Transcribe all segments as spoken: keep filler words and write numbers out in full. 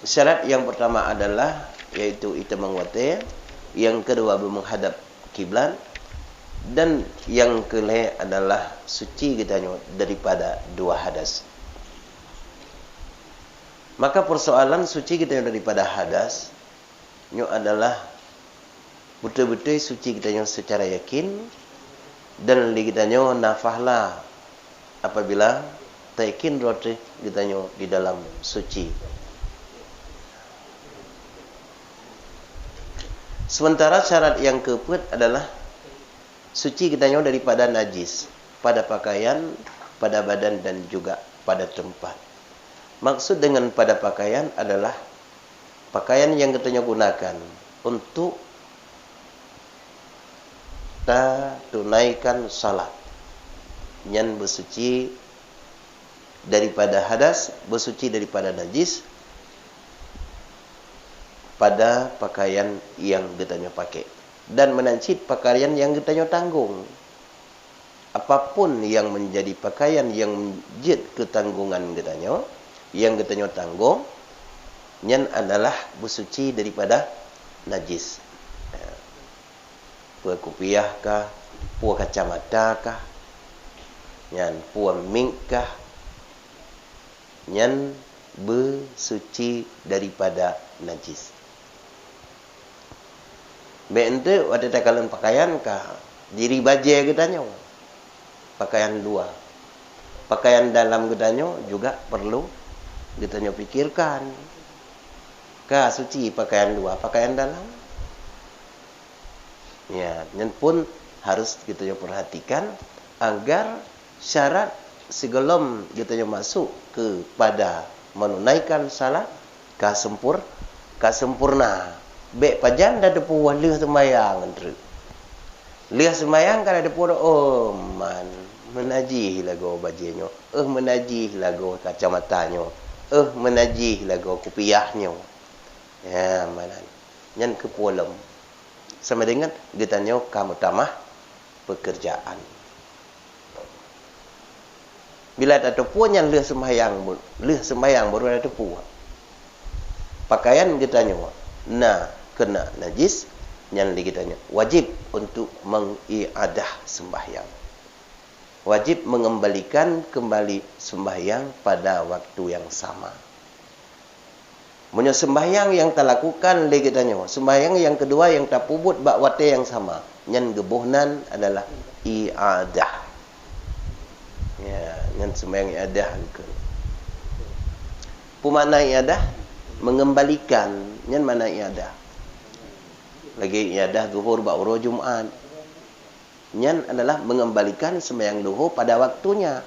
Syarat yang pertama adalah, yaitu itamong watée, yang kedua beumenghadap kiblat, dan yang keulhée adalah suci geutanyoe daripada dua hadas. Maka persoalan suci geutanyoe daripada hadas nyoe adalah beutôi-beutôi suci geutanyoe seucara yakin, dan lé geutanyoe na pahla apabila tayakin droe teuh geutanyoe di dalam suci. Sementara syarat yang keupeuet adalah suci geutanyoe daripada najis pada pakaian, pada badan, dan juga pada tempat. Maksud dengan pada pakaian adalah pakaian yang geutanyoe gunakan untuk tatunaikan salat. Nyan beusuci daripada hadas, beusuci daripada najis pada pakaian yang geutanyoe pakai. Dan meunan cit pakaian yang geutanyoe tanggong. Apapun yang menjadi pakaian yang jeuet keu tanggongan geutanyoe, yang geutanyoe tanggong, nyan adalah beusuci daripada najis. Peue kupiah kah, peue kacamata kah, nyan peue mik kah, nyan beusuci daripada najis. Bék enteuk watée takalon pakaian ka jiri bajée geutanyoe, pakaian luwa. Pakaian dalam geutanyoe juga perlu geutanyoe pikirkan. Ka suci pakaian luwa, pakaian dalam? Ya, nyan pun harus geutanyoe perhatikan agar syarat sigohlom geutanyoe masuk keupada menunaikan salat ka sempur-, ka sempurna. Bék pajan tateupeue lheueh seumayang treuk. Lheueh seumayang ka tateupeue, oh man, meunajih lagoe bajée nyoe, eh meunajih lagoe kacamata nyoe, eh meunajih lagoe kupiah nyoe. Ya, meunan. Nyan keupeue lom. Sama dengan geutanyoe ka meutamah pekerjaan. Bila tateupeue nyan lheueh seumayang, lheueh seumayang baru tateupeue. Pakaian geutanyoe na keuneuk najis, nyan lé geutanyoe wajib untuk mengiadah sembahyang. Wajib mengembalikan kembali sembahyang pada waktu yang sama. Meunyoe sembahyang nyang talakukan lé geutanyoe, sembahyang nyang keudua nyang tapeubuet bak watée nyang sama, nyan geuboh nan adalah i'adah. Ya, nyan sembahyang i'adah geukheun. Peue makna i'adah? Mengembalikan, nyan makna i'adah. Lagée i'adah zuhur bak uroe Jumat. Nyan adalah mengembalikan sembahyang luhur pada waktunya.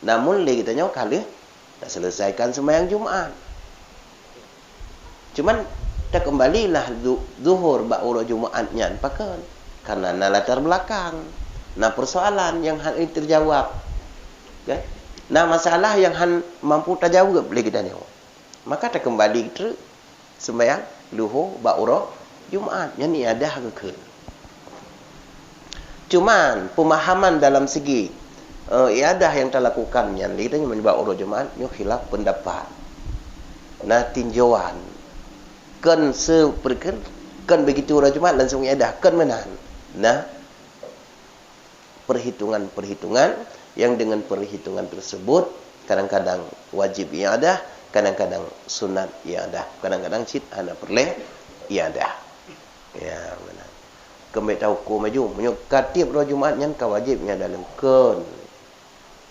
Namun lé geutanyoe ka lheueh taseuleusaikakan sembahyang Jumat. Cuman takeumbalilah zu-, zuhur bak uroe Jumat nyan pakon? Karena na latar belakang, na persoalan nyang hana teujaweueb. Kan? Na masalah nyang hana mampu tajaweueb lé geutanyoe. Maka takeumbali treuk sembahyang luhur bak uroe Jumat, nyan i'adah geukheun. Cuman, peumahaman dalam segi, eh, i'adah nyang talakukan nyan lé tanyoe meunyoe bak uroe Jumat nyoe khilaf peundapat. Na tinjauan. Kon seupeureukheun, kon begitu uroe Jumat langsung i'adah, kon meunan. Na perhitungan-perhitungan yang dengan perhitungan tersebut kadang-kadang wajib i'adah, kadang-kadang sunat i'adah, kadang-kadang cit hana peureulée i'adah. Ya, meunan. Keumbét tahuköm laju, meunyoe ka tieb uroe Jumat nyan ka wajib i'adah lom, kon.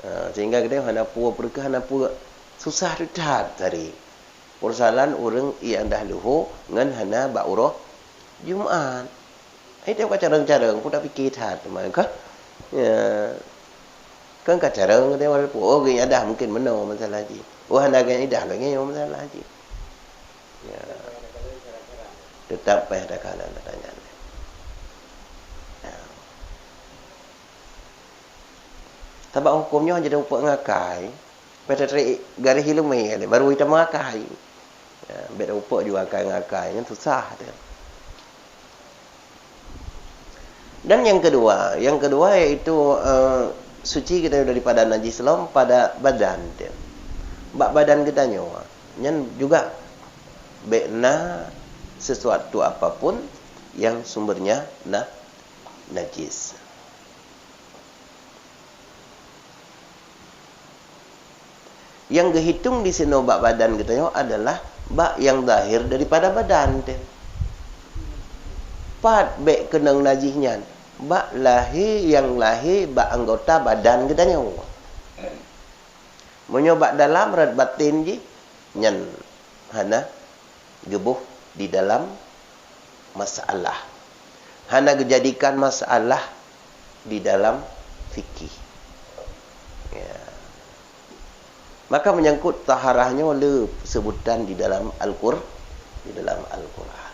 Ha, sehingga geutanyoe hana peue peureukheun, hana peue, susah that tadi. Peusoalan ureuëng i'adah luhur ngon hana bak uroe Jumat. Hai teuh ka carông-carông, peue tapike that teuma ka. Ya. Kan ka carông teuh, oh, geui'adah mungkin meunoe masalah jih. Oh, hana geui'adah lagée nyoe masalah jih. Ya. Teutap payah takalon tanyaan. Ya. Sabab huköm nyoe jadi upeuek ngakai. Pada tarék garéh ileumé, baru ita meuakai. Ya, bèk upeuek jua akai ngon akai, nyan susah teuh. Dan yang kedua, yang kedua yaitu, eh, suci kita daripada najis lom pada badan teuh. Bak badan kita nyoe. Nyan juga bék na sesuatu apapun yang sumbernya na najis. Nyang geuhitong disinoe bak badan geutanyoe adalah bak nyang zahir daripada badan teuh. Pat bék keunong najih nyan? Bak lahé nyang lahé bak anggota badan geutanyoe. Meunyoe bak dalam rot baten jih, nyan hana geuboh di dalam masalah. Hana geujadikan masalah di dalam fikih. Ya. Maka menyangkut taharah nyoe le sebutan di dalam Al-Qur-, di dalam Al-Quran.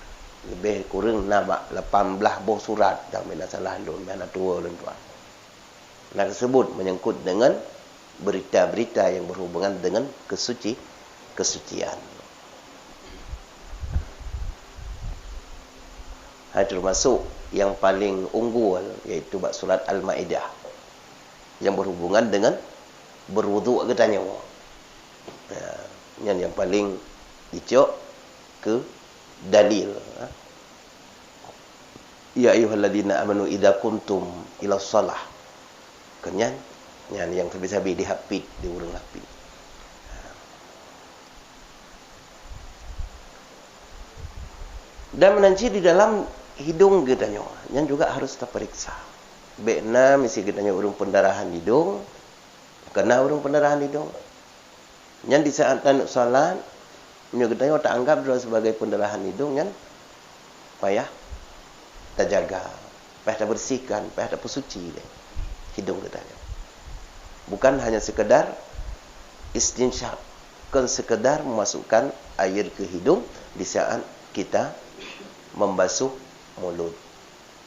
Lebih kurang na bak lapan belas boh surat, dah meunan salah lôn, meunan tuwo lôn tuan. Na tersebut menyangkut dengan berita-berita yang berhubungan dengan kesuci-, kesucian. Hai termasuk yang paling unggul, yaitu bak surat Al-Maidah, yang berhubungan dengan berwuduk geutanyoe. Ya, nyan yang paling dicok keu dalil. "Ya ayyuhalladzina amanu idza qumtum ila shalah." Keunyan, nyan nyang sabe-sabe dihapit di ureuëng hapit. Dan meunan cit di dalam hidong geutanyoe, nyan juga harus taperiksa. Bék na miseue geutanyoe ureuëng pendarahan hidong, keu na ureuëng pendarahan hidong. Nyan di saat taneuk salat, meunyoe geutanyoe taanggap droe sibagai pendarahan hidong nyan, payah tajaga, payah tabersihkan, payah tapeusuci lé hidong geutanyoe. Bukan hanya sekedar istinsyak, kon sekedar memasukkan air ke hidung di saat kita membasuh mulut.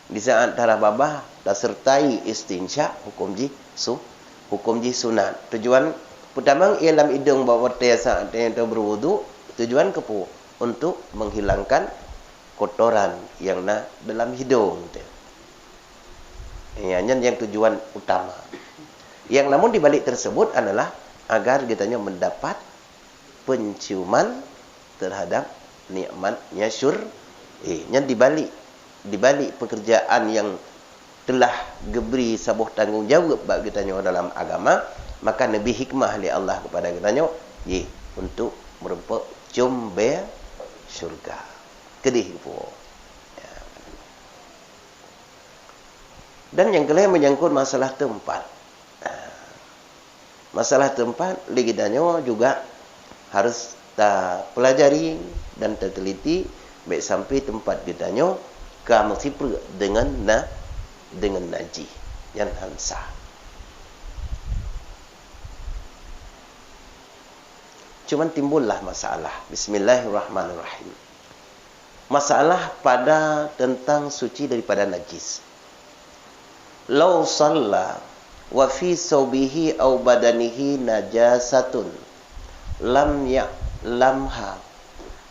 Di saat tarah babah, tasertai istinsyak, hukum jih su-, hukum jih sunat. Tujuan peutama, ia lam idong bak watée saat tanyoe berwuduk, tujuan keupeue? Untuk menghilangkan kotoran nyang na dalam hidong teuh. Ya, nyan nyang tujuan utama. Yang namun di balik tersebut adalah agar geutanyoe mendapat penciuman terhadap nikmatnya syur-, eh, nyan di balik, di balik pekerjaan yang telah geubri saboh tanggong jaweueb bak geutanyoe dalam agama, maka neubri hikmah lé Allah kepada geutanyoe, jih, untuk meureumpok com bée syurga. Keudeh geupuwoe. Ya. Dan nyang keulhée menyangkut masalah teumpat. Masalah teumpat, lé geutanyoe juga harus tapeulajari dan tateliti, bék sampai teumpat geutanyoe ka meusipreuk deungon na-, deungon najih. Nyan han sah. Cuman timbullah masalah. Bismillahirrahmanirrahim. Masalah pada tentang suci daripada najis. Lau shalla wa fi saubihi au badanihi najasatun lam ya'lamha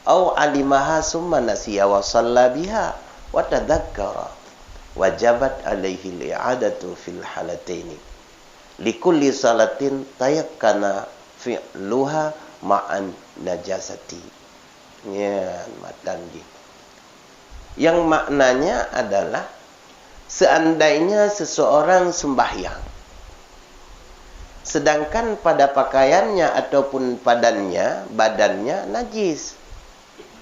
au alimaha summa nasiya wa shalla biha wa tadzakkara, wajabat alaihi al-i'adatu fil halataini. Likulli shalatin tayakkana fi'luha ma'an najasati. Nyan matan jih. Yang maknanya adalah, seandainya seseorang sembahyang, sedangkan pada pakaiannya ataupun padannya, badannya najis,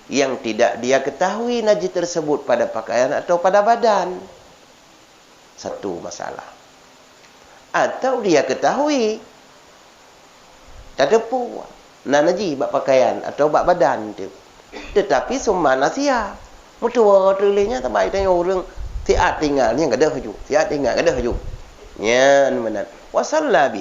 yang tidak dia ketahui najis tersebut pada pakaian atau pada badan. Satu masalah. Atau dia ketahui, tateupeue na najih bak pakaian atau bak badan teuh. Tetapi summa nasiya. Meutuwoe teuleuh nyan saban tanyoe ureuëng siat tinggai nyang gadôh ju, siat tinggai gadôh ju. Nyan meunan. Wa shalla biha.